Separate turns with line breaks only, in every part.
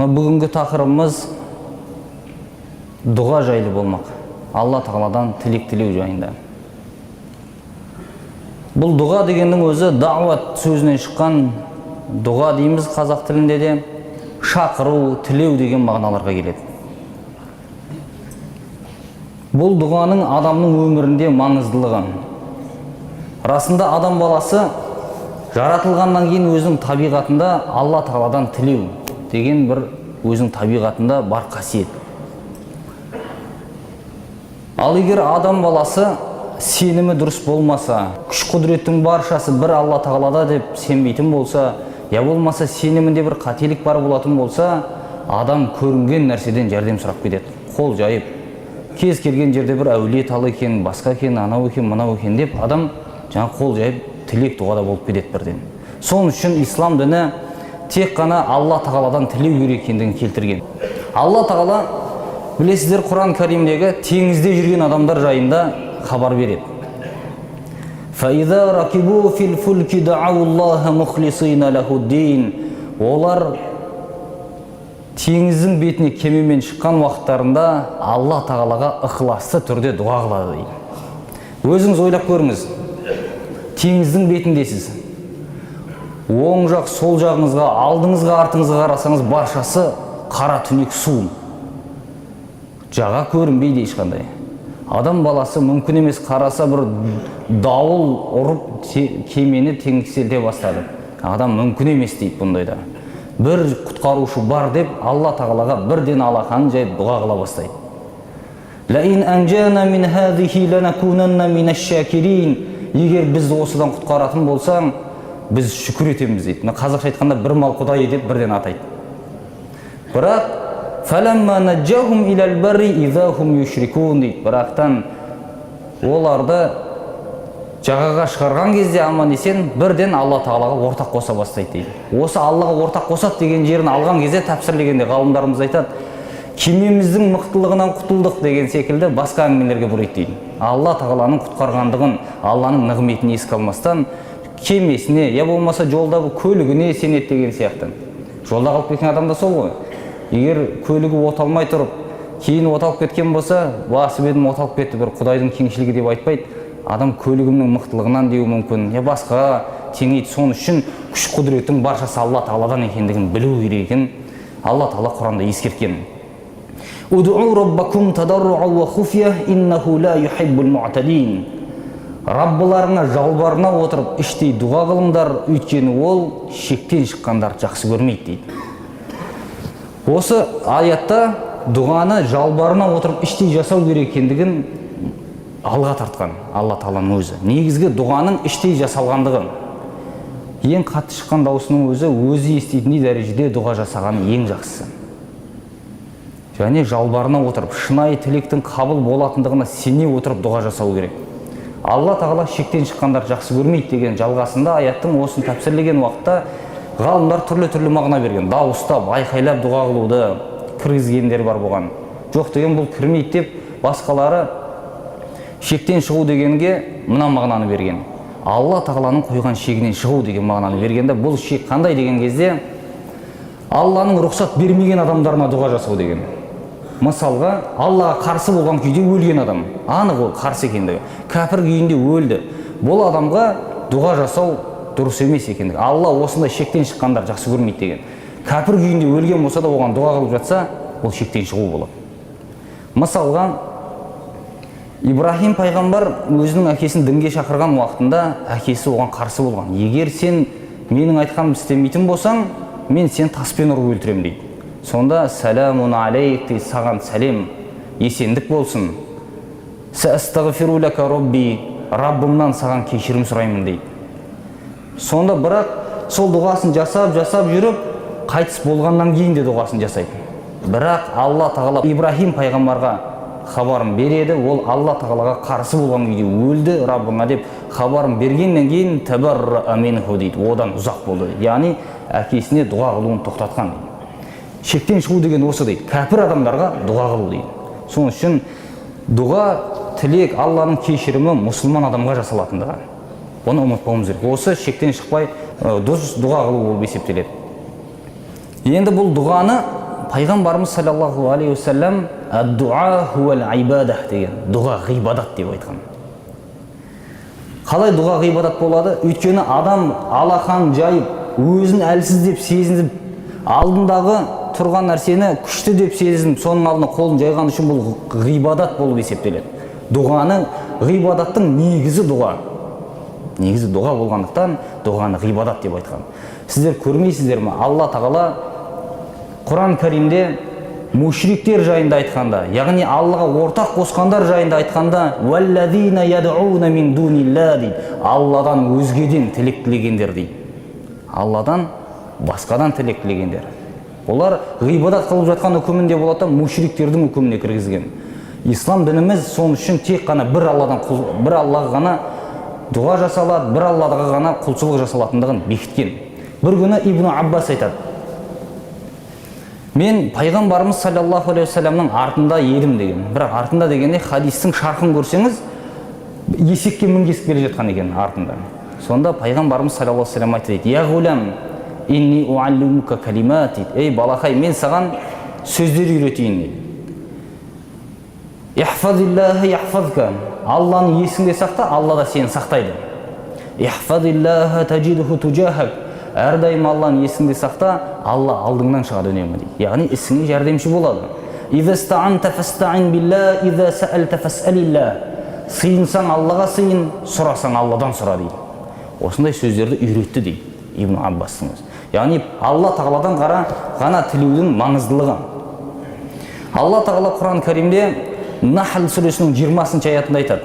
Мына бүгінгі тақырыбымыз дұға жайлы болмақ. Алла тағаладан тілек тілеу жайында. Бұл дұға дегеннің өзі дауат сөзінен шыққан дұға дейміз қазақ тілінде де, шақыру, тілеу деген мағыналарға келеді. Бұл дұғаның адамның өмірінде маңыздылығы. Расында адам баласы жаратылғаннан кейін өзінің табиғатында Алла тағаладан тілеу деген бір өзінің табиғатында бар қасиет. Ал егер адам баласы сенімі дұрыс болмаса, күш құдіреттің баршасы бір Алла тағалада деп сенбейтін болса, я болмаса сенімінде бір қателік бар болатын болса, адам көрінген нәрседен жәрдем сұрап кетеді. Қол жайып, кез келген жерде бір әулие тал екен, басқа екен, анау екен, мынау екен деп адам жаңа қол жайып тілек дұғада болып кетеді бірден. Сол үшін ислам діні тек қана Алла тағаладан тілеу керек екендігін келтірген. Алла тағала, білесіздер, Құран Кәрімдегі теңізде жүрген адамдар жайында хабар береді. فَإِذَا رَكِبُوا فِي الْفُلْكِ دَعَوُا اللَّهَ مُخْلِصِينَ لَهُ الدِّينَ. Олар теңіздің бетіне кемемен шыққан уақыттарында Алла тағалаға ықыласты түрде дұға қылады дейді. Өзіңіз ойлап көріңіз, теңіздің бетіндесіз. Оң жақ, сол жағыңызға, алдыңызға, артыңызға қарасаңыз, баршасы қара түнек су. Жаға көрінбейді ешқандай. Адам баласы мүмкін емес қараса, бір дауыл ұрып кемені теңселте бастады. Адам мүмкін емес дейді бұндайда. Бір құтқарушы бар деп Алла тағалаға бірден алақанын жайып дұға қыла бастайды. Ләин анжана мин хазихи ланакунанна минаш-шакирин. Егер бізді осыдан құтқаратын болсаң, біз шүкір етеміз дейді. Мына қазақша айтқанда бір мал құдайы деп бірден атайды. Бірақ фаламма наджахум илал барри иза хум юшрикун дейді. Бірақтан оларды жағаға шығарған кезде аман есен бірден Алла тағалаға ортақ қоса бастайды дейді. Осы Аллаға ортақ қосады деген жерін алған кезде тәпсірлегенде ғалымдарымыз айтады, кемеміздің мықтылығынан құтылдық деген секілді басқа әңгімелерге бұрайды дейді. Алла тағаланың құтқарғандығын, Алланың нығметін еске алмастан кемесіне, я болмаса жолда көлігіне сенеді деген сияқты. Жолда қалып кеткен адам да сол ғой. Егер көлігі оталмай тұрып, кейін оталып кеткен болса, басып едім оталып кетті, бір Құдайдың кеңшілігі деп айтпайды. Адам көлігімнің мықтылығынан деуі мүмкін, я басқа теңейді. Сол үшін күш құдіреттің баршасы Алла тағаладан екендігін білу керек екен. Алла тағала Құранда ескерткен. Уд'у раббакум тадарруа ва хуфия иннаху ла юхиббул му'тадин. Раббыларыңа жалбарына отырып іштей дұға қылыңдар, өйткені ол шектен шыққандарды жақсы көрмейді дейді. Осы аятта дұғаны жалбарына отырып іштей жасау керек екендігін алға тартқан Алла тағаланың өзі. Негізгі дұғаның іштей жасалғандығы, ең қатты шыққан дауысының өзі өзі еститіндей дәрежеде дұға жасағаны ең жақсысы. Және жалбарына отырып, шынайы тілектің қабыл болатындығына сене отырып дұға жасау керек. Алла тағала шектен шыққандарды жақсы көрмейді деген жалғасында аяттың осын тәпсірлеген уақытта ғалымдар түрлі-түрлі мағына берген. Дауыстап, айқайлап дұға қылуды кіргізгендер бар бұған. Жоқ деген бұл кірмейді деп басқалары шектен шығу дегенге мына мағынаны берген. Алла тағаланың қойған шегінен шығу деген мағынаны бергенде, бұл шек қандай деген кезде, Алланың рұқсат бермеген адамдарына дұға жасау деген. Мысалға, Аллаға қарсы болған күйде өлген адам, анық ол қарсы екендігі, кәпір күйінде өлді. Бұл адамға дұға жасау дұрыс емес екендігі. Алла осындай шектен шыққандар жақсы көрмейді деген. Кәпір күйінде өлген болса да оған дұға қылып жатса, ол шектен шығу болады. Мысалға, Ибраһим пайғамбар өзінің әкесін дінге шақырған уақытында әкесі оған қарсы болған. Егер сен менің айтқанымды істемейтін болсаң, мен сені таспен ұрып өлтіремін дейді. Сонда сәламун алейк дейді, саған сәлем, есендік болсын. Сәастағфиру лака робби, Раббымнан саған кешірім сұраймын дейді. Сонда бірақ сол дұғасын жасап, жасап жүріп, қайтыс болғаннан кейін де дұғасын жасайды. Бірақ Алла тағала Ибраһим пайғамбарға хабарын береді, ол Алла тағалаға қарсы болған күйде өлді Раббыңа деп хабарын бергеннен кейін табарра минху дейді, одан ұзақ болды дейді. Яғни әкесіне дұға қылуын тоқтатқан дейді. Шектен шығу деген осы дейді, кәпір адамдарға дұға қылу дейді. Сол үшін дұға, тілек, Алланың кешірімі мұсылман адамға жасалатындығы. Оны ұмытпауымыз керек. Осы шектен шықпай дұрыс дұға қылу болып есептеледі. Енді бұл дұғаны Пайғамбарымыз саллаллаху алейхи уассалам «Ад-дуа хуал ибадах» деген, дұға ғибадат деп айтқан. Қалай дұға ғибадат болады? Өйткені адам алақан жайып, өзін әлсіз деп сезініп, алдындағы тұрған нәрсені күшті деп сезініп, соның алдына қолын жайған үшін бұл ғибадат болып есептеледі. Дұғаның, ғибадаттың негізі дұға. Негізі дұға болғандықтан дұғаны ғибадат деп айтқан. Сіздер көрмейсіздер ме? Алла Тағала Құран Кәрімде мушриктер жайында айтқанда, яғни Аллаға ортақ қосқандар жайында айтқанда, «Уаллазина ядъуна мин дунилла» дейді, Алладан өзгеден тілек тілегендер дейді. Алладан басқадан тілек тілегендер. Олар ғибадат қылып жатқан үкімінде болады да, мушриктердің үкіміне кіргізген. Ислам дініміз сол үшін тек қана бір Алладан бір Аллаға ғана дұға жасалады, бір Аллаға ғана құлшылық жасалатындығын бекіткен. Бір күні Ибн Аббас айтады: мен пайғамбарымыз саллаллаху алейхи уассаламның артында едім деген. Бірақ артында дегенде, хадистің шархын көрсеңіз, есекке мінгесіп келе жатқан екен артында. Сонда пайғамбарымыз саллаллаху алейхи уассалам айтты дейді: «Я ғулам, инни уаллимука калимат», дейді. Ей балақай, мен саған сөздер үйретейін дейді. «Ихфазиллаха яхфазка», Алланы есіңде сақта, Алла да сені сақтайды. «Ихфазиллаха тажидху тужахак», әрдайым Алланы есіңде сақта, Алла алдыңнан шығады үнемі дейді, яғни ісіңе жәрдемші болады. «Иза стаанта фастаин билла, иза саалта фасалилла», сыйынсаң, Аллаға сыйын, сұрасаң, Алладан сұра дейді. Осындай сөздерді үйретті дейді Ибн Аббастың өзі. Яғни Алла Тағаладан ғана тілеудің маңыздылығы. Алла Тағала Құран Кәрімде Нахл сүресінің 20 аятында айтады: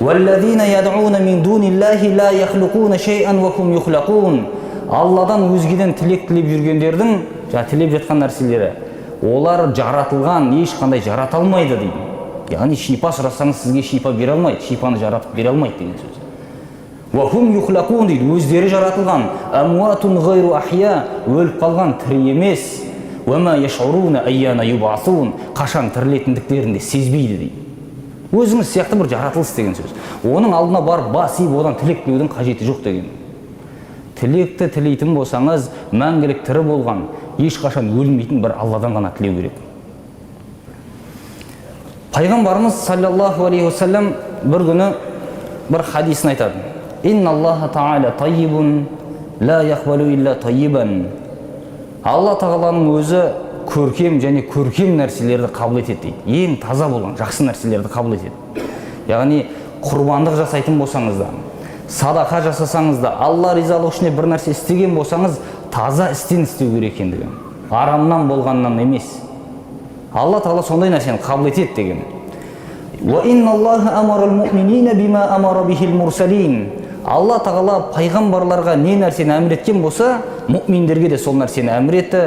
«Уаллазина ядъуна мин дуниллахи ла яхлукуна шайан ва хум юхлакун». Алладан өзгеден тілек тілеп жүргендердің жаңа тілеп жатқан нәрселері, олар жаратылған, ешқандай жарата алмайды дейді. Яғни шипа сұрасаңыз, сізге шипа бере алмайды, шипаны жаратып бере алмайды деген сөз. «Уа хум юхлакун» дейді, өздері жаратылған. «Амуатун ғайру ахия», өліп қалған, тірі емес. «Уама яшуруна айяна юбасун», қашан тірілетіндіктерін де сезбейді дейді. Өзіңіз сияқты бір жаратылыс деген сөз. Оның алдына барып бас иіп, одан тілек тілеудің қажеті жоқ деген. Тілекті тілейтін болсаңыз, мәңгілік тірі болған, ешқашан өлмейтін бір Алладан ғана тілеу керек. Пайғамбарымыз саллаллаху алейхи уассалам бір күні бір хадисін айтады: «Инналлаха тағала тайибун ла яқбалу илля тайибан». Алла Тағаланың өзі көркем және көркем нәрселерді қабыл етеді дейді. Ең таза болған жақсы нәрселерді қабыл етеді. Яғни құрбандық жасайтын болсаңыз да, садақа жасасаңыз да, Алла ризалығы үшін бір нәрсе істеген болсаңыз, таза істен істеу керек екендігі, арамнан болғаннан емес. Алла Тағала сондай нәрсені қабыл етеді деген. «Уа инналлаха амарал муъминина бима амара бихил мурсалин». Алла Тағала пайғамбарларға не нәрсені әмір еткен болса, мұминдерге де сол нәрсені әмір етті.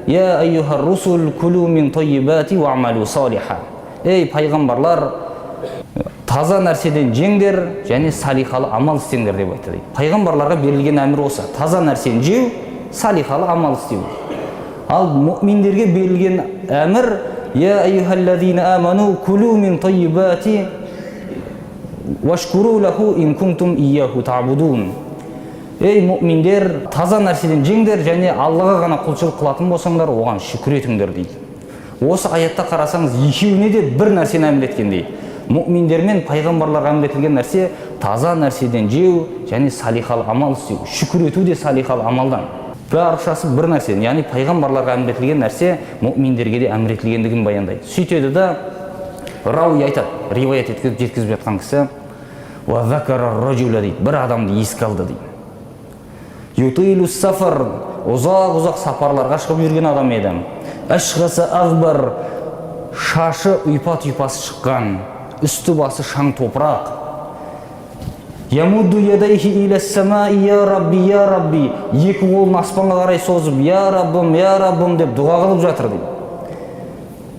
«Я айюхар русул кулу мин тайибати уамалу салиха». Ей пайғамбарлар, таза нәрседен жеңдер және салихалы амал істеңдер деп айтты дейді. Пайғамбарларға берілген әмір осы: таза нәрсені жеу, салихалы амал істеу. Ал мұминдерге берілген әмір: «Я айюхаллазина аману кулу мин тайибати вашкуру лаху ин кунтум ияху та'будун». Ей мұминдер, таза нәрседен жеңдер және Аллаға ғана құлшылық қылатын болсаңдар, оған шүкір етіңдер дейді. Осы аятта қарасаңыз, екеуіне де бір нәрсені әмір еткендей. Мұминдер мен пайғамбарларға әмір етілген нәрсе таза нәрседен жеу және салихалы амал істеу. Шүкір ету де салихалы амалдан. Баршасы бір нәрсе, яғни пайғамбарларға әмір етілген нәрсе мұминдерге де әмір етілгендігін баяндайды. Сөйтеді да рауи айтады, риуаят еткізіп жеткізіп жатқан кісі: «Уа закара ражула» дейді, бір адамды еске алды дейді. «Ютилу сафар», ұзақ ұзақ сапарларға шығып жүрген адам еді. «Ашғаса ағбар», шашы ұйпа тұйпасы шыққан, үсті басы шаң топырақ. «Ямудду ядайхи иля самаи я рабби, я рабби», екі қолын аспанға қарай созып, я Раббым, я Раббым деп дұға қылып жатыр дейді.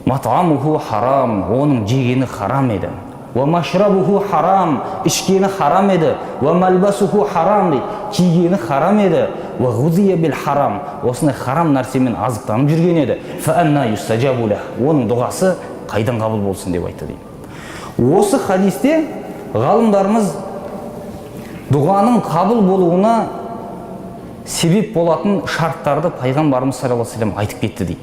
«Матамуху харам», оның жегені харам еді. «Уа машрабуху харам», ішкені харам еді. «Уа малбасуху харам» дейді, кигені харам еді. «Уа ғузия бил харам», осындай харам нәрсемен азықтанып жүрген еді. «Фа анна юстажабу лах», оның дұғасы қайдан қабыл болсын деп айтты дейді. Осы хадисте ғалымдарымыз дұғаның қабыл болуына себеп болатын шарттарды пайғамбарымыз саллаллаху алейхи вассалам айтып кетті дейді.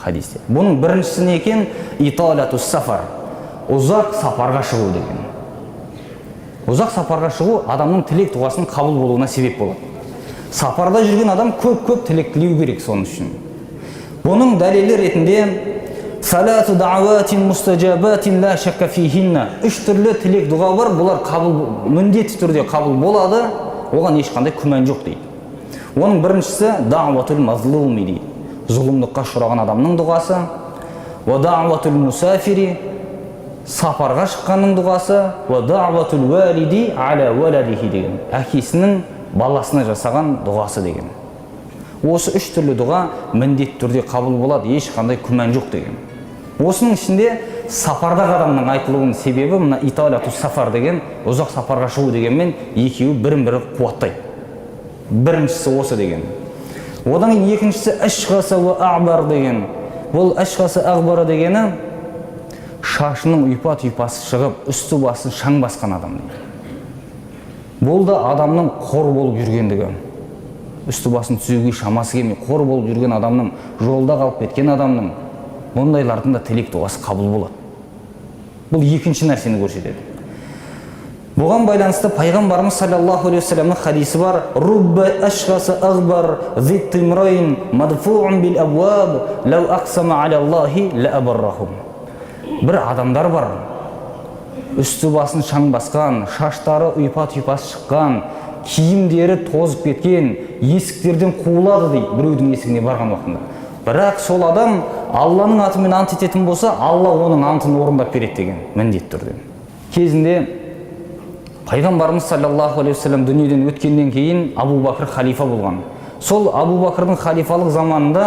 хадисте. Бұның біріншісі не екен? Италату сафар, ұзақ сапарға шығу деген. Ұзақ сапарға шығу адамның тілек дұғасының қабыл болуына себеп болады. Сапарда жүрген адам көп-көп тілек тілеу керек соның үшін. Бұның дәлелі ретінде салату дa'ватин мустажабатин ла шакка фихинна. Үш түрлі тілек дұға бар, бұлар қабыл, міндетті түрде қабыл болады, оған ешқандай күмән жоқ дейді. Оның біріншісі дa'ватул мазлуми дейді. Зұлымдыққа ұшыраған адамның дұғасы. Уа дa'ватул мусафири, сапарға шыққанның дұғасы. Уа дa'ватул валиди аля валадихи деген, әкесінің баласына жасаған дұғасы деген. Осы үш түрлі дұға міндетті түрде қабыл болады, ешқандай күмән жоқ деген. Осының ішінде сапардағы адамның айтылуының себебі мына италату сафар деген, ұзақ сапарға шығу дегенмен екеуі бірін бірі қуаттайды. Біріншісі осы деген. Одан кейін екіншісі ашғаса уа ағбар деген. Бұл ашғаса ағбара дегені шашының ұйпа тұйпасы шығып, үсті басын шаң басқан адам дейді. Бұл да адамның қор болып жүргендігі. Үсті басын түзеуге шамасы келмей, қор болып жүрген адамның, жолда қалып кеткен адамның, бұндайлардың да тілек дұғасы қабыл болады. Бұл екінші нәрсені көрсетеді. Бұған байланысты пайғамбарымыз саллаллаху алейхи уассаламның хадисі бар. Рубба ашғаса ағбар зиттимрайн мадфуун бил абуаб лау ақсама аля Аллахи ла абаррахум. Бір адамдар бар, үсті басын шаң басқан, шаштары ұйпа тұйпасы шыққан, киімдері тозып кеткен, есіктерден қуылады дейді біреудің есігіне барған уақытында. Бірақ сол адам Алланың атымен ант ететін болса, Алла оның антын орындап береді деген міндетті түрде. Кезінде пайғамбарымыз саллаллаху алейхи уассалам дүниеден өткеннен кейін Абу Бәкір халифа болған. Сол Абу Бәкірдің халифалық заманында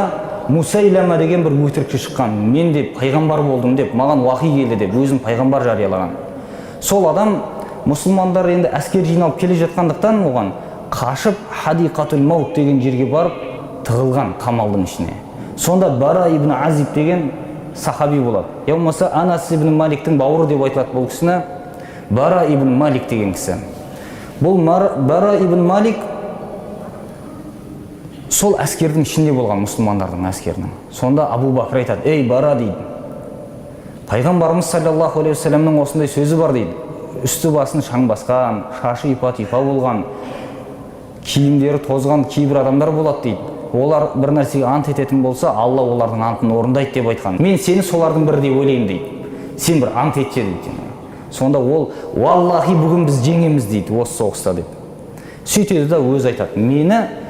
Мусайлама деген бір өтірікші шыққан. Мен де пайғамбар болдым деп, маған уахи келді деп, өзін пайғамбар жариялаған. Сол адам мұсылмандар енді әскер жиналып келе жатқандықтан оған қашып Хадиқатул Маут деген жерге барып тығылған қамалдың ішіне. Сонда Бара ибн Азиб деген сахаби болады. Я болмаса Анас ибн Маликтің бауыры деп айтылады бұл кісіні. Бара ибн Малик деген кісі. Бұл Бара ибн Малик сол әскердің ішінде болған, мұсылмандардың әскерінің. Сонда Абу Бәкір айтады: «Ей, Бара, – дейді, – пайғамбарымыз саллаллаху алейхи уассаламның осындай сөзі бар, – дейді. Үсті басын шаң басқан, шашы ұйпа тұйпа болған, киімдері тозған кейбір адамдар болады, – дейді. Олар бір нәрсеге ант ететін болса, Алла олардың антын орындайды деп айтқан. Мен сені солардың бірі деп ойлаймын, – дейді. Сен бір ант етші, – дейді. Сонда ол: «Уаллахи, бүгін біз жеңеміз, – дейді, – осы соғыста», – деп. Сөйтеді да өзі айтады: «Мені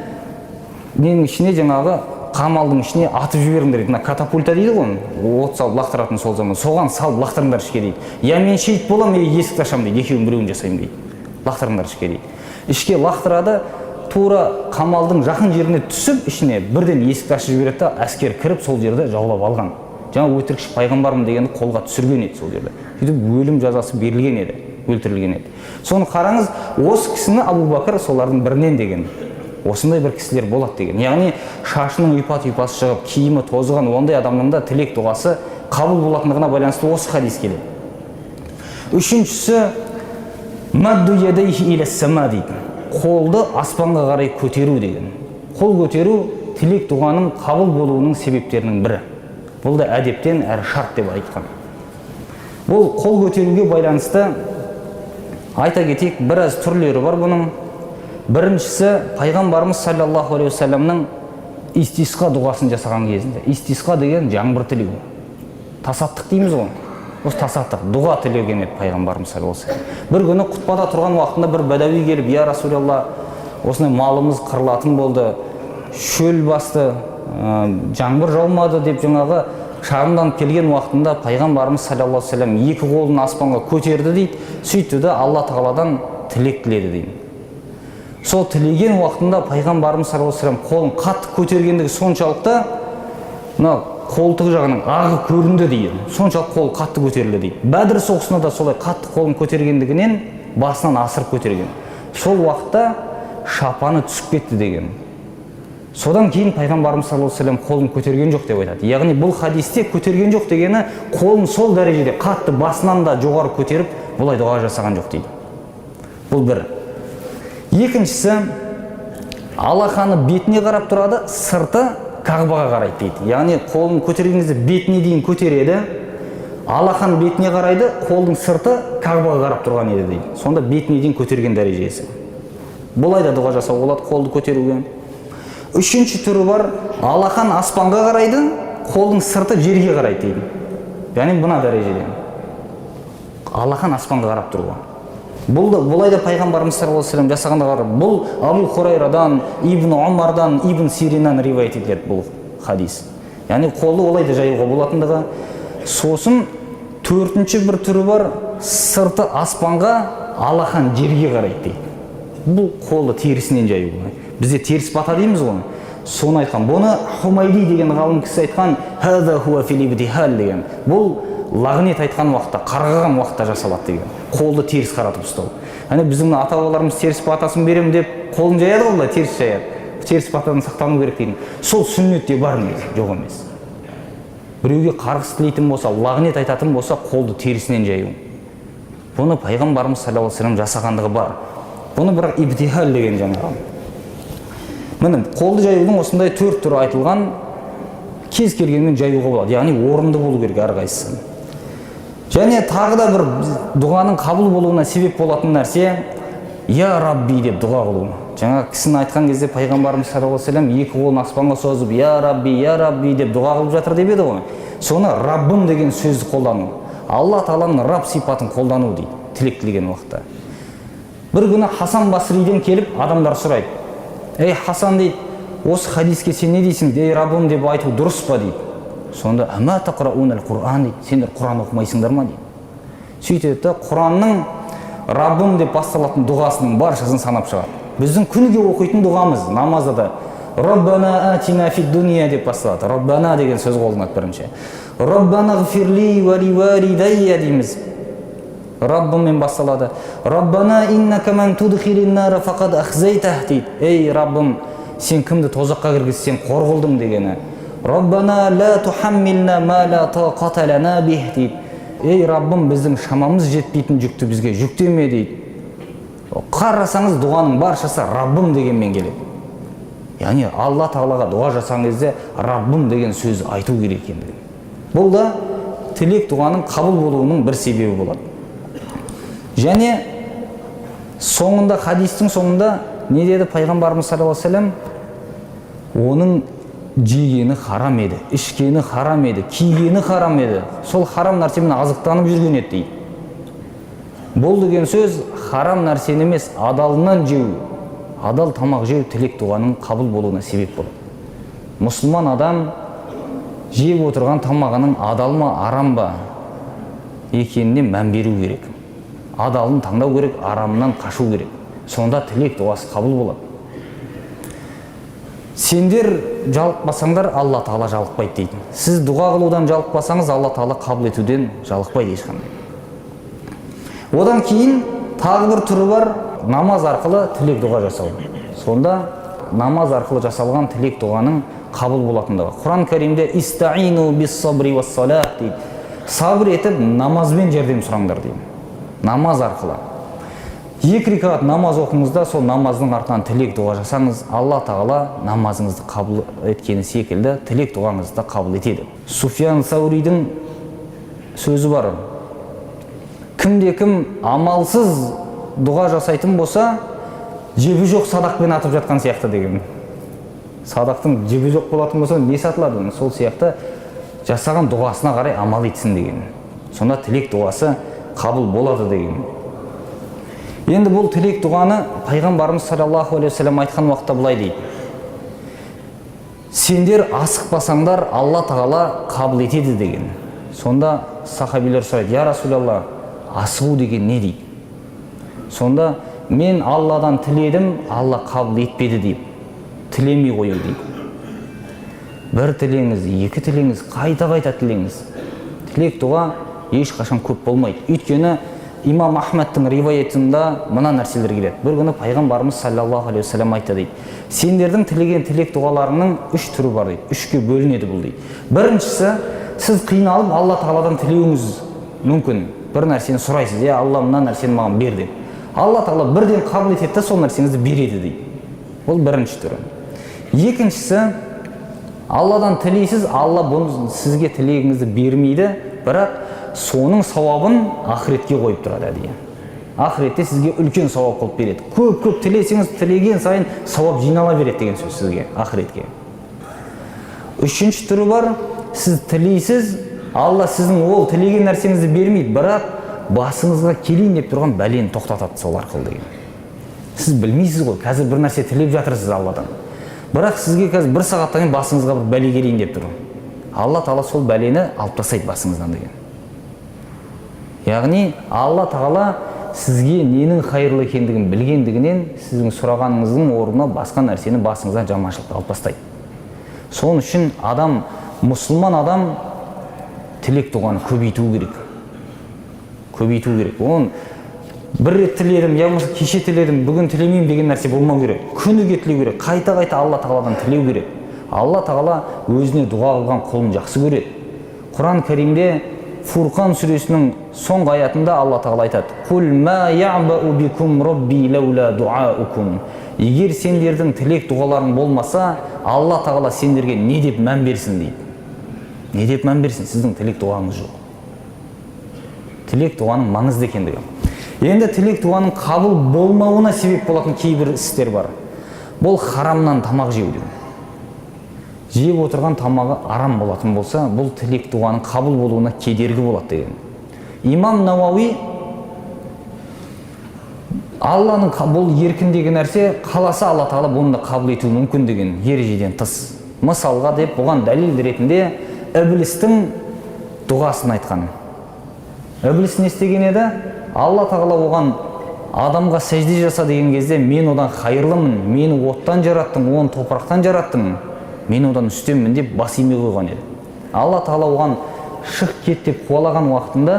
ненің ішіне, жаңағы қамалдың ішіне атып жіберіңдер», – дейді. Мына катапульта дейді ғой, от салып лақтыратын сол заман. «Соған салып лақтырыңдар ішке, – дейді. – Я мен шейіт боламын, я есікті ашамын, – дейді. – Екеуінің біреуін жасаймын, – дейді. – Лақтырыңдар ішке», – дейді. Ішке лақтырады, тура қамалдың жақын жеріне түсіп, ішіне бірден есікті ашып жібереді да, әскер кіріп сол жерді жаулап алған. Жаңа өтірікші пайғамбармын дегенді қолға түсірген еді сол жерде. Сөйтіп өлім жазасы берілген еді, өлтірілген еді. Соны қараңыз, осы кісіні Абу Бәкір солардың бірінен деген. Осындай бір кісілер болады деген. Яғни шашының ұйпа тұйпасы шығып, киімі тозған ондай адамның да тілек дұғасы қабыл болатындығына байланысты осы хадис келеді. Үшіншісі мадду ядайхи иля сама дейді. Қолды аспанға қарай көтеру деген. Қол көтеру тілек дұғаның қабыл болуының себептерінің бірі. Бұл да әдептен әрі шарт деп айтқан. Бұл қол көтеруге байланысты айта кетейік, біраз түрлері бар бұның. Біріншісі пайғамбарымыз саллаллаху алейхи уассаламның истисқа дұғасын жасаған кезінде. Истисқа деген жаңбыр тілеу. Тасаттық дейміз ғой. Осы тасаттық дұға тілеген еді пайғамбарымыз саллаллаху алейхи уассалам. Бір күні құтпада тұрған уақытында бір бәдәуи келіп: «Я Расулалла, осындай малымыз қырылатын болды, шөл басты, жаңбыр жаумады», – деп жаңағы шағымданып келген уақытында пайғамбарымыз саллаллаху алейхи уассалам екі қолын аспанға көтерді дейді. Сөйтті де Алла тағаладан тілек тіледі дейді. Сол тілеген уақытында пайғамбарымыз саллаллаху алейхи вассалам қолын қатты көтергендігі соншалықты, мына қолтық жағының ағы көрінді дейді. Соншалық қолы қатты көтерілді дейді. Бәдір соғысында да солай қатты қолын көтергендігінен басынан асырып көтерген. Сол уақытта шапаны түсіп кетті деген. Содан кейін пайғамбарымыз саллаллаху алейхи вассалам қолын көтерген жоқ деп айтады. Яғни бұл хадисте көтерген жоқ дегені қолын сол дәрежеде қатты басынан да жоғары көтеріп бұлай дұға жасаған жоқ дейді. Бұл бір. Екіншісі, алақаны бетіне қарап тұрады, сырты Кағбаға қарайды дейді. Яғни қолын көтерген кезде бетіне дейін көтереді, алақан бетіне қарайды, қолдың сырты Кағбаға қарап тұрған еді дейді. Сонда бетіне дейін көтерген дәрежесі. Бұлай да дұға жасауға болады, қолды көтеруге. Үшінші түрі бар, алақан аспанға қарайды, қолдың сырты жерге қарайды дейді. Яғни мына дәрежеде алақан аспанға қарап тұруға. Бұл да, бұлай да пайғамбарымыз саллаллаху алейхи вассалам жасағанда бар. Бұл Абу Хурайрадан, Ибн Омардан, Ибн Сириннан риваят етіледі бұл хадис. Яғни қолды олай да жаюға болатындығы. Сосын төртінші бір түрі бар, сырты аспанға, алақан жерге қарайды дейді. Бұл қолды терісінен жаю. Бізде теріс бата дейміз ғой. Соны айтқан. Бұны Хумайди деген ғалым кісі айтқан, «Хаза хуа фил ибтихал» деген. Бұл лағнет айтқан уақытта, қарғаған уақытта жасалады деген. Қолды теріс қаратып ұстау. Яғни біздің мына ата бабаларымыз теріс батасын беремін деп қолын жаяды ғой, былай теріс жаяды. Теріс батадан сақтану керек деген. Сол сүннетте бар негізі, жоқ емес. Біреуге қарғыс тілейтін болса, лағнет айтатын болса, қолды терісінен жаю. Бұны пайғамбарымыз саллаллаху алейхи вассалам жасағандығы бар. Бұны бірақ ибтихал деген жаңағы. Міне, қолды жаюдың осындай төрт түрі айтылған. Кез келгенмен жаюға болады. Яғни орынды болу керек әрқайсысы. Және тағы да бір дұғаның қабыл болуына себеп болатын нәрсе, «Я Рабби» деп дұға қылу. Жаңа кісіні айтқан кезде пайғамбарымыз саллаллаху алейхи вассалам екі қолын аспанға созып, «Я Рабби, я Рабби» деп дұға қылып жатыр деп еді ғой. Соны Раббым деген сөзді қолдану. Алла тағаланың Раб сипатын қолдану дейді тілек тілеген уақытта. Бір күні Хасан Басриден келіп адамдар сұрайды. «Ей, Хасан, – дейді, – осы хадиске сен не дейсің? Ей, Раббым деп айту дұрыс па?» – дейді. Сонда «Ама тақраун Құран», – дейді, «сендер Құран оқымайсыңдар ма?» – дейді. Сөйтеді да, Құранның Раббым деп басталатын дұғасының баршасын санап шығады. Біздің күніге оқитын дұғамыз намазда да «Раббана атина фид дуния» деп басталады. «Раббана» деген сөз қолданады бірінші. «Раббана ғфирли уа ли уалидайя» дейміз. Раббыммен басталады. «Раббана иннака ман tudхилин нара фақад ахзайтах» дейді. Ей, Раббым, сен кімді тозаққа кіргізсең, қор қылдың дегені. «Раббана ла тухаммилна ма ла тақата лана бих» дейді. Ей, Раббым, біздің шамамыз жетпейтін жүкті бізге жүктеме дейді. Қарасаңыз, дұғаның баршасы Раббым дегенмен келеді. Яғни Алла тағалаға дұға жасаған кезде Раббым деген сөзді айту керек екендігін. Бұл да тілек дұғаның қабыл болуының бір себебі болады. Және соңында, хадистің соңында не деді пайғамбарымыз саллаллаху алейхи вассалам? Оның жегені харам еді, ішкені харам еді, кигені харам еді. Сол харам нәрсемен азықтанып жүрген еді дейді. Бұл деген сөз харам нәрсені емес, адалынан жеу, адал тамақ жеу тілек дұғаның қабыл болуына себеп болады. Мұсылман адам жеп отырған тамағының адал ма, арам ба екеніне мән беру керек. Адалын таңдау керек, арамынан қашу керек. Сонда тілек дұғасы қабыл болады. Сендер жалықпасаңдар, Алла тағала жалықпайды дейді. Сіз дұға қылудан жалықпасаңыз, Алла тағала қабыл етуден жалықпайды ешқандай. Одан кейін тағы бір түрі бар, намаз арқылы тілек дұға жасау. Сонда намаз арқылы жасалған тілек дұғаның қабыл болатындығы. Құран кәрімде «Истаину бис сабри уас-салах» дейді. Сабыр етіп намазбен жәрдем сұраңдар дейді. Намаз арқылы. Екі рекат намаз оқыңыз да, сол намаздың артынан тілек дұға жасаңыз, Алла тағала намазыңызды қабыл еткені секілді тілек дұғаңызды да қабыл етеді. Суфиян Сауридің сөзі бар. Кімде кім амалсыз дұға жасайтын болса, жебі жоқ садақпен атып жатқан сияқты деген. Садақтың жебі жоқ болатын болса, не сатылады? Сол сияқты жасаған дұғасына қарай амал етсін деген. Сонда тілек дұғасы қабыл болады деген. Енді бұл тілек дұғаны пайғамбарымыз саллаллаху алейхи уассалам айтқан уақытта былай дейді: сендер асықпасаңдар, Алла тағала қабыл етеді деген. Сонда сахабилер сұрайды: «Я Расулалла, асығу деген не?» – дейді. Сонда «Мен Алладан тіледім, Алла қабыл етпеді» деп тілемей қою дейді. Бір тілеңіз, екі тілеңіз, қайта қайта тілеңіз. Тілек дұға ешқашан көп болмайды. Өйткені имам Ахмадтың риваятында мына нәрселер келеді. Бір күні пайғамбарымыз саллаллаху алейхи уассалам айтты дейді: сендердің тілеген тілек дұғаларыңның үш түрі бар дейді, үшке бөлінеді бұл дейді. Біріншісі, сіз қиналып Алла тағаладан тілеуіңіз мүмкін, бір нәрсені сұрайсыз: «Иә, Алла, мына нәрсені маған бер» деп. Алла тағала бірден қабыл етеді да, сол нәрсеңізді береді дейді. Бұл бірінші түрі. Екіншісі, Алладан тілейсіз, Алла бұны сізге тілегіңізді бермейді, бірақ соның сауабын ақыретке қойып тұрады әдейі. Ақыретте сізге үлкен сауап қылып береді. Көп-көп тілесеңіз, тілеген сайын сауап жинала береді деген сөз сізге ақыретке. Үшінші түрі бар, сіз тілейсіз, Алла сіздің ол тілеген нәрсеңізді бермейді, бірақ басыңызға келейін деп тұрған бәлені тоқтатады сол арқылы деген. Сіз білмейсіз ғой, қазір бір нәрсе тілеп жатырсыз Алладан. Бірақ сізге қазір бір сағаттан кейін басыңызға бір бәле келейін деп тұр. Алла тағала сол бәлені алып тастайды басыңыздан деген. Яғни Алла тағала сізге ненің қайырлы екендігін білгендігінен сіздің сұрағаныңыздың орнына басқа нәрсені басыңыздан жаманшылықты алып тастайды. Сол үшін адам, мұсылман адам тілек дұғаны көбейту керек. Көбейту керек. Оның бір рет тіледім, я болмаса кеше тіледім, бүгін тілемеймін деген нәрсе болмау керек. Күніге тілеу керек. Қайта-қайта Алла тағаладан тілеу керек. Алла тағала өзіне дұға қылған құлын жақсы көреді. Құран Кәрімде Фурқан сүресінің соңғы аятында Алла тағала айтады: «Құл ма я'бау бикум робби лаула дуаукум». Егер сендердің тілек дұғаларың болмаса, Алла тағала сендерге не деп мән берсін дейді. Не деп мән берсін, сіздің тілек дұғаңыз жоқ. Тілек дұғаның маңызды екендігі. Енді тілек дұғаның қабыл болмауына себеп болатын кейбір істер бар. Бұл харамнан тамақ жеу деген. Жеп отырған тамағы арам болатын болса, бұл тілек дұғаның қабыл болуына кедергі болады деген. Имам Науауи Алланың бұл еркіндегі нәрсе, қаласа Алла тағала бұны да қабыл етуі мүмкін деген ережеден тыс. Мысалға деп бұған дәлел ретінде Іблістің дұғасын айтқан. Ібліс не істеген еді? Алла тағала оған адамға сәжде жаса деген кезде, мен одан хайырлымын, мені оттан жараттың, оны топырақтан жараттың, мен одан үстеммін деп бас имей қойған еді. Алла тағала оған шық кет деп қуалаған уақытында,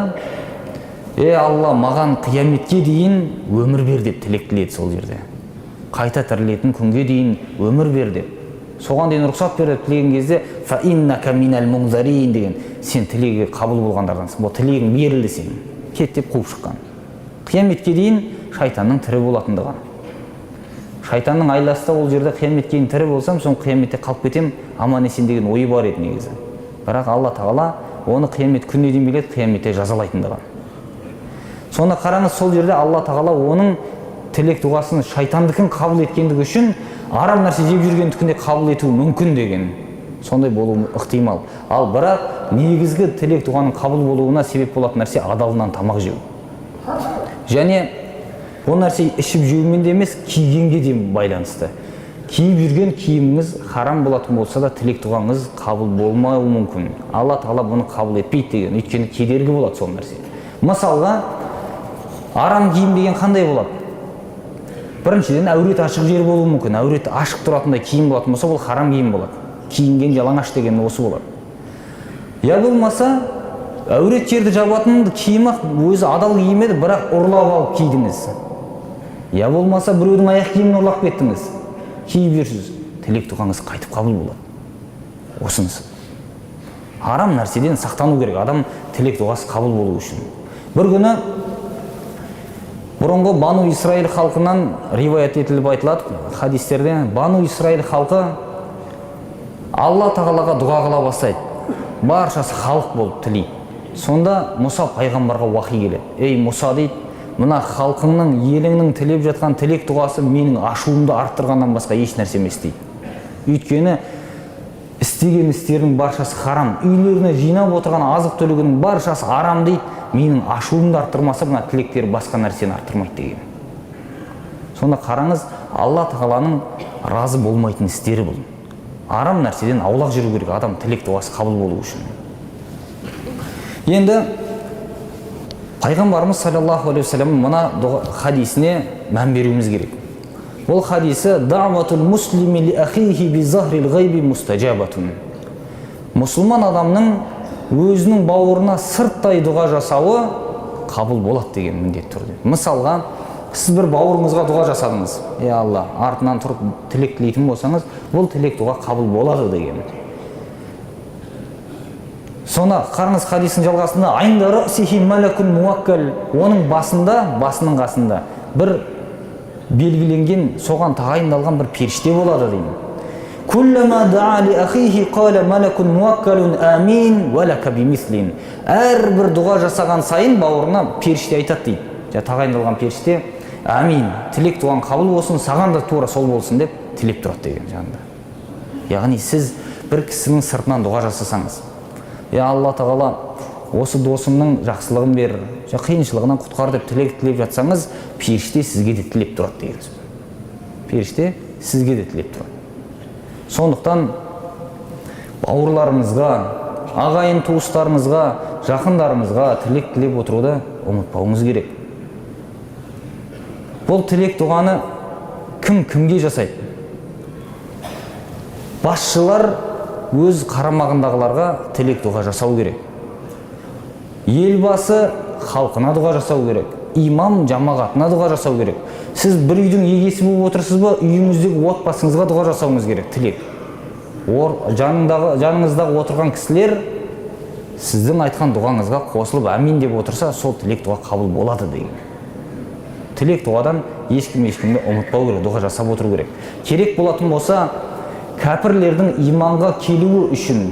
е Алла, маған қияметке дейін өмір бер деп тілек тіледі сол жерде. Қайта тірілетін күнге дейін өмір бер деп. Соған дейін рұқсат бер деп тілеген кезде, фа иннака минал мунзарин деген, сен тілегі қабыл болғандардансың. Бұл тілегің берілді сенің. Кет деп қуып шыққан. Қияметке дейін шайтанның тірі болатындығы. Шайтанның айласы да ол жерде қияметке дейін тірі болсам, соң қияметте қалып кетем, аман есен деген ойы бар еді негізі. Бірақ Алла тағала оны қиямет күніне дейін біледі, қияметте жазалайтындығы. Сонда қараңыз, сол жерде Алла тағала оның тілек дұғасын шайтандікін қабыл еткендігі үшін арам нәрсе жеп жүргендікін де қабыл етуі мүмкін деген. Сондай болуы ықтимал. Ал бірақ негізгі тілек дұғаның қабыл болуына себеп болатын нәрсе адалынан тамақ жеу. Және ол нәрсе ішіп жеумен де емес, кигенге де байланысты. Киіп жүрген киіміңіз харам болатын болса да тілек дұғаңыз қабыл болмауы мүмкін. Алла тағала бұны қабыл етпейді деген, өйткені кедергі болады сол нәрсе. Мысалға, арам киім деген қандай болады? Біріншіден, әурет ашық жер болуы мүмкін. Әурет ашық тұратындай киім болатын болса, бұл харам киім болады. Киінген жалаңаш деген осы болады. Я болмаса, әурет жерді жабатын киім ақ өзі адал киім еді, бірақ ұрлап алып кидіңіз. Я болмаса, біреудің аяқ киімін ұрлап кеттіңіз. Киіп жүрсіз, тілек дұғаңыз қайтып қабыл болады. Осынысы. Арам нәрседен сақтану керек, адам тілек дұғасы қабыл болу үшін. Бір күні бұрынғы Бану Исраил халқынан риваят етіліп айтылады хадистерде, Бану Исраил халқы Алла тағалаға дұға қыла бастайды. Баршасы халық болып тілейді. Сонда Мұса пайғамбарға уахи келеді. Ей Мұса дейді, мына халқыңның, еліңнің тілеп жатқан тілек дұғасы менің ашуымды арттырғаннан басқа еш нәрсе емес дейді. Өйткені істеген істерінің баршасы харам, үйлеріне жинап отырған азық түлігінің баршасы арам дейді. Менің ашуымды арттырмаса, мына тілектері басқа нәрсені арттырмайды деген. Сонда қараңыз, Алла тағаланың разы болмайтын істері бұл. Арам нәрседен аулақ жүру керек адам тілек дұғасы қабыл болу үшін. Енді пайғамбарымыз саллаллаху алейхи уассалам мына хадисіне мән беруіміз керек. Ол хадисі: «Дa'ватул муслими ли ахихи би захрил ғайби мустажабатун». Мұсылман адамның өзінің бауырына сырттай дұға жасауы қабыл болады деген міндетті түрде. Мысалға, сіз бір бауырыңызға дұға жасадыңыз. Е Алла, артынан тұрып тілек тілейтін болсаңыз, бұл тілек дұға қабыл болады деген. Сонда қараңыз, хадистің жалғасында «Айнда рәсихи малакун муаккал», оның басында, басының қасында бір белгіленген, соған тағайындалған бір періште болады деймін. Куллама даа ли ахихи қала малакун муаккалун амин уа лака бимислин. Әрбір дұға жасаған сайын бауырына періште айтады дейді. Жаңа тағайындалған періште амин, тілек дұғаң қабыл болсын, саған да тура сол болсын деп тілеп тұрады деген жанында. Яғни сіз бір кісінің сыртынан дұға жасасаңыз, я Алла тағала осы досымның жақсылығын бер, қиыншылығынан құтқар деп тілек тілеп жатсаңыз, періште сізге де тілеп тұрады деген сөз. Періште сізге де тілеп тұрады. Сондықтан бауырларыңызға, ағайын туыстарыңызға, жақындарыңызға тілек тілеп отыруды ұмытпауыңыз керек. Бұл тілек дұғаны кім кімге жасайды? Басшылар өз қарамағындағыларға тілек дұға жасау керек. Елбасы халқына дұға жасау керек. Имам жамағатына дұға жасау керек. Сіз бір үйдің егесі болып отырсыз ба, үйіңіздегі отбасыңызға дұға жасауыңыз керек, тілек. Жаныңыздағы отырған кісілер сіздің айтқан дұғаңызға қосылып әмин деп отырса, сол тілек дұға қабыл болады деген. Тілек дұғадан ешкім ешкімді ұмытпау керек, дұға жасап отыру керек. Керек болатын болса, кәпірлердің иманға келуі үшін,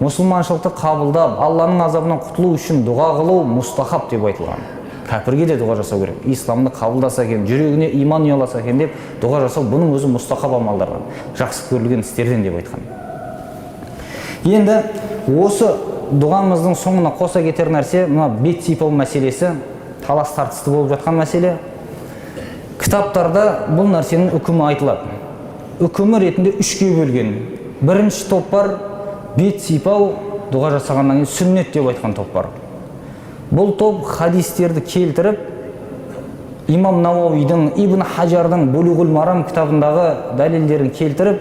мұсылманшылықты қабылдап, Алланың азабынан құтылу үшін дұға қылу мустахаб деп айтылған. Кәпірге де дұға жасау керек. Исламды қабылдаса екен, жүрегіне иман ұяласа екен деп дұға жасау, бұның өзі мустахаб амалдардан, жақсы көрілген істерден деп айтқан. Енді осы дұғамыздың соңына қоса кетер нәрсе, мына бет сипау мәселесі, талас тартысты болып жатқан мәселе. Кітаптарда бұл нәрсенің үкімі айтылады. Үкімі ретінде үшке бөлген. Бірінші топ бар, бет сипау дұға жасағаннан кейін сүннет деп айтқан топ бар. Бұл топ хадистерді келтіріп, Имам Науауидің, Ибн Хажардың Булуғул Марам кітабындағы дәлелдерін келтіріп,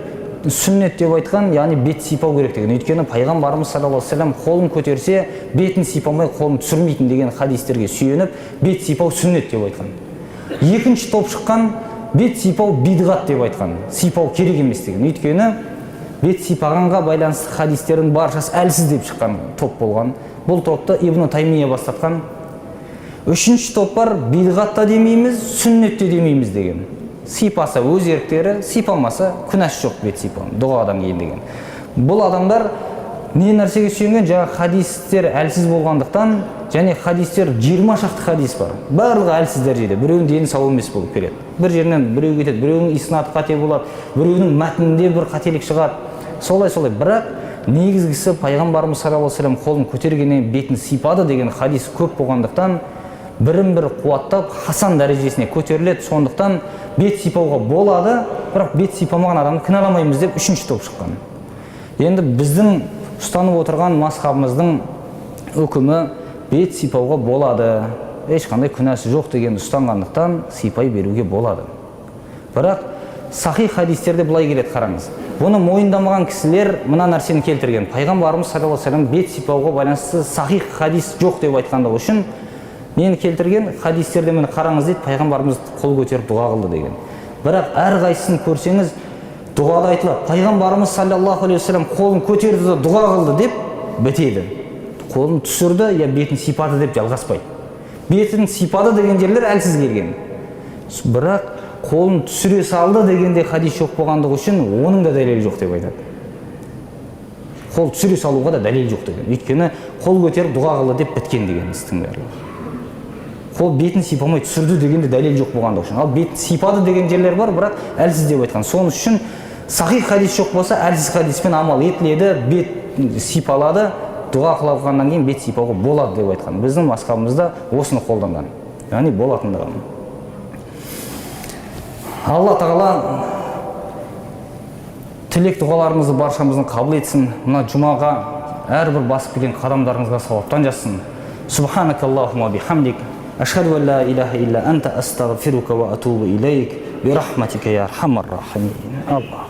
сүннет деп айтқан, яғни бет сипау керек деген. Өйткені пайғамбарымыз саллаллаху алейхи вассалам қолын көтерсе, бетін сипамай қолын түсірмейтін деген хадистерге сүйеніп, бет сипау сүннет деп айтқан. Екінші топ шыққан, бет сипау бидғат деп айтқан, сипау керек емес деген. Өйткені бет сипағанға байланысты хадистердің баршасы әлсіз деп шыққан топ болған. Бұл топты Ибн Таймия бастатқан. Үшінші топ бар, бидғат та демейміз, сүннет те демейміз деген. Сипаса өз еріктері, сипамаса күнәсі жоқ бет сипау, дұғадан кейін деген. Бұл адамдар не нәрсеге сүйенген? Жаңа хадистер әлсіз болғандықтан, және хадистер 20 шақты хадис бар. Барлығы әлсіз дәрежеде. Біреуінің дені сау емес болып келеді. Бір жерінен біреу кетеді, біреуінің иснаты қате болады, біреуінің мәтінінде бір қателік шығады. Солай-солай. Бірақ негізгісі пайғамбарымыз саллаллаху алейхи вассалам қолын көтергеннен бетін сипады деген хадис көп болғандықтан, бірін бірі қуаттап хасан дәрежесіне көтеріледі. Сондықтан бет сипауға болады, бірақ бет сипамаған адамды кінәламаймыз деп үшінші топ шыққан. Енді біздің ұстанып отырған мазхабымыздың үкімі бет сипауға болады, ешқандай күнәсі жоқ дегенді ұстанғандықтан сипай беруге болады. Бірақ сахих хадистерде былай келеді, қараңыз. Бұны мойындамаған кісілер мына нәрсені келтірген. Пайғамбарымыз саллаллаху алейхи вассалам бет сипауға байланысты сахих хадис жоқ деп айтқандығы үшін нені келтірген? Хадистерде міне қараңыз дейді, пайғамбарымыз қол көтеріп дұға қылды деген. Бірақ әрқайсысын көрсеңіз, дұғада айтылады, пайғамбарымыз саллаллаху алейхи вассалам қолын көтерді де дұға қылды деп бітеді. Қолын түсірді я бетін сипады деп жалғаспайды. Бетін сипады деген жерлер әлсіз келген. Бірақ қолын түсіре салды дегенде хадис жоқ болғандығы үшін оның да дәлелі жоқ деп айтады. Қол түсіре салуға да дәлел жоқ деген. Өйткені қол көтеріп дұға қылды деп біткен деген істің барлығы. Қол бетін сипамай түсірді дегенде дәлел жоқ болғандығы үшін. Ал бетін сипады деген жерлер бар, бірақ әлсіз деп айтқан. Соның үшін сахих хадис жоқ болса, әлсіз хадиспен амал етіледі, бет сипалады, дұға қылғаннан кейін бет сипауға болады деп айтқан. Біздің мазхабымызда осыны қолданған. Яғни болатындығын. Алла тағала тілек дұғаларымызды баршамыздың қабыл етсін. Мына жұмаға әрбір басып келген қадамдарыңызға сауаптан жазсын. Субханакаллахума бихамдик. Ашхаду ан ла илаха илля анта астағфирука ва атубу илейк. Би рахматика я архамар рахимин. Аллах.